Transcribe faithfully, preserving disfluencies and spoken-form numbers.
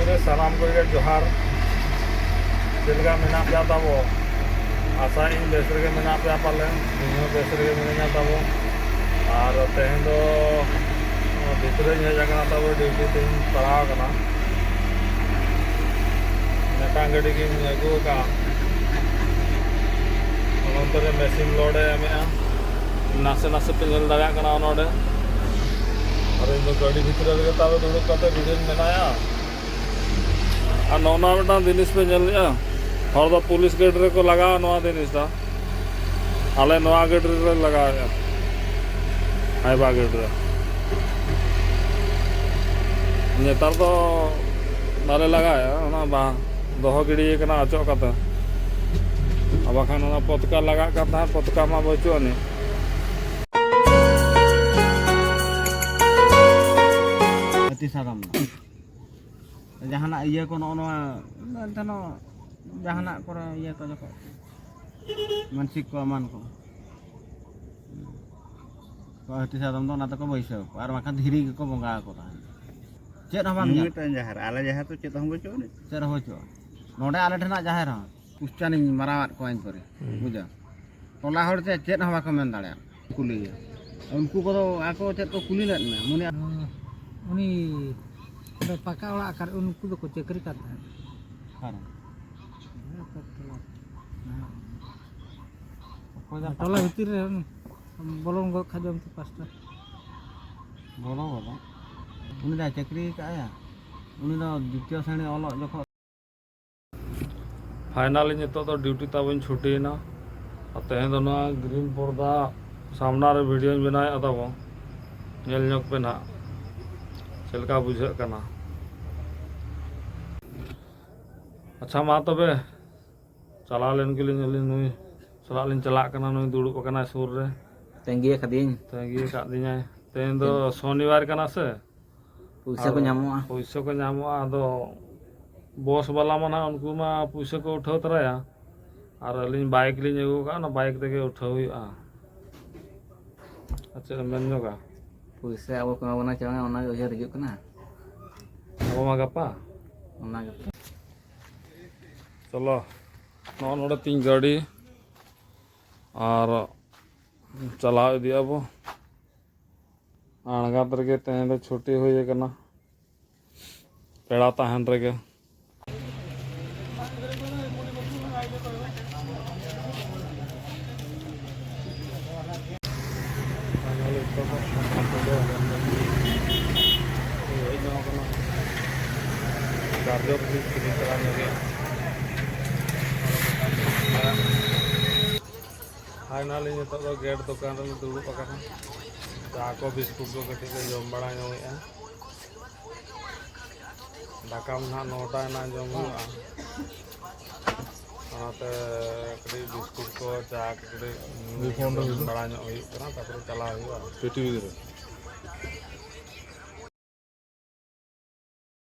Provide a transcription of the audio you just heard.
ᱨᱮ ᱥᱟᱱᱟᱢ ᱠᱚᱜᱮ ᱡᱚᱦᱟᱨ᱾ ᱪᱮᱫ ᱞᱮᱠᱟ ᱢᱮᱱᱟᱜ ᱯᱮᱭᱟ ᱛᱟᱵᱚ? ᱟᱥᱟᱭᱟᱹᱧ ᱵᱮᱥ ᱨᱮᱜᱮ ᱢᱮᱱᱟᱜ ᱯᱮᱭᱟ ᱯᱟᱞᱮᱱ᱾ ᱤᱧ ᱦᱚᱸ ᱵᱮᱥ ᱨᱮᱜᱮ ᱢᱤᱱᱟᱹᱧᱟ ᱛᱟᱵᱚ᱾ ᱟᱨ ᱛᱮᱦᱮᱧ ᱫᱚ ᱵᱷᱤᱛᱨᱤᱧ ᱦᱮᱡ ᱟᱠᱟᱱᱟ ᱛᱟᱵᱚ, ᱰᱤᱭᱩᱴᱤ ᱛᱮᱧ ᱯᱟᱲᱟᱣ ᱟᱠᱟᱱᱟ᱾ ᱢᱤᱫᱴᱟᱝ ᱜᱟᱹᱰᱤ ᱜᱤᱧ ᱟᱹᱜᱩ ᱟᱠᱟᱫᱼᱟ᱾ ᱱᱚᱱᱛᱮ ᱨᱮ ᱢᱮᱥᱤᱱ ᱞᱳᱰ ᱮ ᱮᱢᱮᱜᱼᱟ᱾ ᱱᱟᱥᱮ ᱱᱟᱥᱮ ᱯᱮ ᱧᱮᱞ ᱫᱟᱲᱮᱭᱟᱜ ᱠᱟᱱᱟ ᱱᱚᱰᱮ᱾ ᱟᱨ ᱤᱧ ᱫᱚ ᱜᱟᱹᱰᱤ ᱵᱷᱤᱛᱨᱤ ᱨᱮᱜᱮ ᱛᱟᱵᱚ ᱫᱩᱲᱩᱵ ᱠᱟᱛᱮ ᱵᱷᱤᱰᱤᱭᱳᱧ ᱵᱮᱱᱟᱣᱮᱫᱼᱟ᱾ ᱟᱨ ᱱᱚᱜᱼᱚ ᱱᱚᱣᱟ ᱢᱤᱫᱴᱟᱝ ᱡᱤᱱᱤᱥ ᱯᱮ ᱧᱮᱞᱮᱫᱼᱟ, ᱦᱚᱲ ᱫᱚ ᱯᱩᱞᱤᱥ ᱜᱟᱹᱰᱤ ᱨᱮᱠᱚ ᱞᱟᱜᱟᱣᱟ ᱱᱚᱣᱟ ᱡᱤᱱᱤᱥ ᱫᱚ, ᱟᱞᱮ ᱱᱚᱣᱟ ᱜᱟᱹᱰᱤ ᱨᱮᱞᱮ ᱞᱟᱜᱟᱣᱮᱫᱼᱟ, ᱦᱟᱭᱵᱟ ᱜᱟᱹᱰᱤ ᱨᱮ᱾ ᱱᱮᱛᱟᱨ ᱫᱚ ᱵᱟᱞᱮ ᱞᱟᱜᱟᱣᱮᱫᱼᱟ, ᱚᱱᱟ ᱵᱟᱝ ᱫᱚᱦᱚ ᱜᱤᱰᱤ ᱠᱟᱱᱟ ᱚᱪᱚᱜ ᱠᱟᱛᱮ, ᱟᱨ ᱵᱟᱠᱷᱟᱱ ᱚᱱᱟ ᱯᱚᱛᱠᱟ ᱞᱟᱜᱟᱜ ᱠᱟᱱ ᱛᱟᱦᱮᱸᱫ, ᱯᱚᱛᱠᱟ ᱢᱟ ᱵᱟᱹᱪᱩᱜ ᱟᱹᱱᱤᱡ᱾ ᱦᱟᱹᱛᱤ ᱥᱟᱫᱚᱢ ᱫᱚ᱾ ᱡᱟᱦᱟᱱᱟᱜ ᱤᱭᱟᱹ ᱠᱚ, ᱱᱚᱜᱼᱚ ᱱᱚᱣᱟ ᱡᱟᱦᱟᱱᱟᱜ ᱠᱚᱨᱮ ᱤᱭᱟᱹ ᱠᱚ ᱡᱚᱠᱷᱚᱱ ᱢᱟᱱᱥᱤᱠ ᱠᱚ ᱮᱢᱟᱱ ᱠᱚ, ᱛᱚ ᱦᱟᱹᱛᱤ ᱥᱟᱫᱚᱢ ᱫᱚ ᱚᱱᱟ ᱛᱮᱠᱚ ᱵᱟᱹᱭᱥᱟᱹᱣ ᱠᱚᱣᱟ, ᱟᱨ ᱵᱟᱝᱠᱷᱟᱱ ᱫᱷᱤᱨᱤ ᱜᱮᱠᱚ ᱵᱚᱸᱜᱟ ᱟᱠᱚ ᱛᱟᱦᱮᱸᱫ᱾ ᱪᱮᱫ ᱦᱚᱸ ᱵᱟᱝ ᱧᱮᱞ᱾ ᱢᱤᱫᱴᱟᱝ ᱡᱟᱦᱮᱨ, ᱟᱞᱮ ᱡᱟᱦᱮᱨ ᱫᱚ ᱪᱮᱫ ᱦᱚᱸ ᱵᱟᱹᱪᱩᱜ ᱟᱹᱱᱤᱡ᱾ ᱪᱮᱫ ᱦᱚᱸ ᱵᱟᱹᱪᱩᱜᱼᱟ᱾ ᱱᱚᱰᱮ ᱟᱞᱮ ᱴᱷᱮᱱᱟᱜ ᱡᱟᱦᱮᱨ ᱦᱚᱸ ᱠᱩᱥᱪᱟᱱᱤᱧ ᱢᱟᱨᱟᱣᱟᱫ ᱠᱚᱣᱟ ᱤᱧ ᱠᱚᱨᱮ, ᱦᱩᱸ᱾ ᱵᱩᱡᱷᱟᱹᱣ᱾ ᱴᱚᱞᱟ ᱦᱚᱲ ᱪᱮᱫ, ᱪᱮᱫ ᱦᱚᱸ ᱵᱟᱠᱚ ᱢᱮᱱ ᱫᱟᱲᱮᱭᱟᱜᱼᱟ᱾ ᱠᱩᱞᱤᱭᱮᱭᱟ᱾ ᱩᱱᱠᱩ ᱠᱚᱫᱚ ᱟᱠᱚ ᱪᱮᱫ ᱠᱚ ᱠᱩᱞᱤ ᱞᱮᱫ ᱢᱮᱭᱟ? ᱢᱩᱱᱤ ᱩᱱᱤ ᱚᱸᱰᱮ ᱯᱟᱠᱟ ᱚᱲᱟᱜ ᱟᱠᱟᱫ, ᱩᱱᱠᱩ ᱫᱚᱠᱚ ᱪᱟᱹᱠᱨᱤ ᱠᱟᱱ ᱛᱟᱦᱮᱸᱫ᱾ ᱚᱠᱟᱨᱮ? ᱚᱠᱚᱭ ᱫᱚ ᱴᱚᱞᱟ ᱯᱟᱠᱟ? ᱵᱷᱤᱛᱤᱨ ᱨᱮ ᱵᱚᱞᱚᱱ ᱜᱚᱫ ᱠᱷᱟᱡ ᱫᱚ ᱚᱱᱛᱮ ᱯᱟᱥᱴᱟ᱾ ᱵᱚᱞᱚ ᱜᱚᱫᱚᱜ᱾ ᱩᱱᱤ ᱫᱚᱭ ᱪᱟᱹᱠᱨᱤ ᱟᱠᱟᱫᱼᱟ᱾ ᱩᱱᱤ ᱫᱚ ᱫᱤᱛᱤᱭᱚ ᱥᱨᱮᱬᱤ ᱚᱞᱚᱜ ᱡᱚᱠᱷᱚᱱ᱾ ᱯᱷᱟᱭᱱᱟᱞᱤ ᱱᱤᱛᱚᱜ ᱫᱚ ᱰᱤᱭᱩᱴᱤ ᱛᱟᱵᱚᱧ ᱪᱷᱩᱴᱤᱭᱮᱱᱟ᱾ ᱟᱨ ᱛᱮᱦᱮᱧ ᱫᱚ ᱱᱚᱣᱟ ᱜᱨᱤᱱ ᱯᱚᱨᱫᱟ ᱥᱟᱢᱱᱟ ᱨᱮ ᱵᱷᱤᱰᱤᱭᱳᱧ ᱵᱮᱱᱟᱣᱮᱫᱼᱟ ᱛᱟᱵᱚ᱾ ᱧᱮᱞ ᱧᱚᱜ ᱯᱮ ᱱᱟᱦᱟᱜ ᱪᱮᱫ ᱞᱮᱠᱟ ᱵᱩᱡᱷᱟᱹᱜ ᱠᱟᱱᱟ᱾ ᱟᱪᱪᱷᱟ, ᱢᱟ ᱛᱚᱵᱮ ᱪᱟᱞᱟᱣ ᱞᱮᱱ ᱜᱮᱞᱤᱧ, ᱟᱹᱞᱤᱧ ᱱᱩᱭ ᱥᱟᱞᱟᱜ ᱞᱤᱧ ᱪᱟᱞᱟᱜ ᱠᱟᱱᱟ, ᱱᱩᱭ ᱫᱩᱲᱩᱵ ᱟᱠᱟᱱᱟᱭ ᱥᱩᱨ ᱨᱮ᱾ ᱛᱟᱺᱜᱤ ᱟᱠᱟᱫᱤᱧ᱾ ᱛᱟᱺᱜᱤ ᱟᱠᱟᱫ ᱞᱤᱧᱟᱭ᱾ ᱛᱮᱦᱮᱧ ᱫᱚ ᱛᱮᱦᱮᱧ ᱥᱚᱱᱤᱵᱟᱨ ᱠᱟᱱᱟ ᱥᱮ᱾ ᱯᱩᱭᱥᱟᱹ ᱠᱚ ᱟᱨ ᱧᱟᱢᱚᱜᱼᱟ᱾ ᱯᱩᱭᱥᱟᱹ ᱠᱚ ᱧᱟᱢᱚᱜᱼᱟ, ᱟᱫᱚ ᱵᱚᱥ ᱵᱟᱞᱟ ᱢᱟ ᱱᱟᱦᱟᱜ ᱩᱱᱠᱩ ᱢᱟ ᱯᱩᱭᱥᱟᱹ ᱠᱚ ᱩᱴᱷᱟᱹᱣ ᱛᱚᱨᱟᱭᱟ, ᱟᱨ ᱟᱹᱞᱤᱧ ᱵᱟᱭᱤᱠ ᱞᱤᱧ ᱟᱹᱜᱩ ᱟᱠᱟᱫᱼᱟ, ᱚᱱᱟ ᱵᱟᱭᱤᱠ ᱛᱮᱜᱮ ᱩᱴᱷᱟᱹᱣ ᱦᱩᱭᱩᱜᱼᱟ᱾ ᱟᱨ ᱪᱮᱫ ᱮᱢ ᱢᱮᱱ ᱧᱚᱜᱟ? ᱯᱩᱭᱥᱟᱹ ᱟᱵᱚ ᱠᱚ ᱮᱢᱟ ᱵᱚᱱᱟ ᱪᱮ ᱵᱟᱝᱟ, ᱚᱱᱟᱜᱮ ᱩᱭᱦᱟᱹᱨ ᱦᱤᱡᱩᱜ ᱠᱟᱱᱟ᱾ ᱟᱵᱚ ᱢᱟ ᱜᱟᱯᱟ᱾ ᱚᱱᱟ ᱜᱮ᱾ ᱪᱚᱞᱚ, ᱱᱚᱜᱼᱚ ᱱᱚᱰᱮ ᱛᱤᱧ ᱜᱟᱹᱰᱤ ᱟᱨ ᱪᱟᱞᱟᱣ ᱤᱫᱤᱜ ᱟᱵᱚ᱾ ᱟᱬᱜᱟᱛ ᱨᱮᱜᱮ ᱛᱮᱦᱮᱧ ᱫᱚ ᱪᱷᱩᱴᱤ ᱦᱩᱭ ᱟᱠᱟᱱᱟ, ᱯᱮᱲᱟ ᱛᱟᱦᱮᱱ ᱨᱮᱜᱮ᱾ ᱯᱷᱟᱭᱱᱟᱞᱤ ᱱᱤᱛᱚᱜ ᱫᱚ ᱜᱮᱴ ᱫᱚᱠᱟᱱ ᱨᱮᱞᱮ ᱫᱩᱲᱩᱵ ᱟᱠᱟᱱᱟ᱾ ᱪᱟ ᱠᱚ ᱵᱤᱥᱠᱩᱴ ᱠᱚ ᱠᱟᱹᱴᱤᱡ ᱞᱮ ᱡᱚᱢ ᱵᱟᱲᱟ ᱧᱚᱜᱮᱜᱼᱟ᱾ ᱫᱟᱠᱟ ᱢᱟ ᱱᱟᱦᱟᱜ ᱱᱚᱴᱟ ᱮᱱᱟ ᱡᱚᱢ ᱦᱩᱭᱩᱜᱼᱟ᱾ ᱚᱱᱟᱛᱮ ᱠᱟᱹᱴᱤᱡ ᱵᱤᱥᱠᱩᱴ ᱠᱚ, ᱪᱟ ᱠᱚ ᱠᱟᱹᱴᱤᱡ ᱧᱩ ᱡᱚᱢ ᱵᱟᱲᱟ ᱧᱚᱜ ᱦᱩᱭᱩᱜ ᱠᱟᱱᱟ, ᱛᱟᱨᱯᱚᱨᱮ ᱪᱟᱞᱟᱣ ᱦᱩᱭᱩᱜᱼᱟ᱾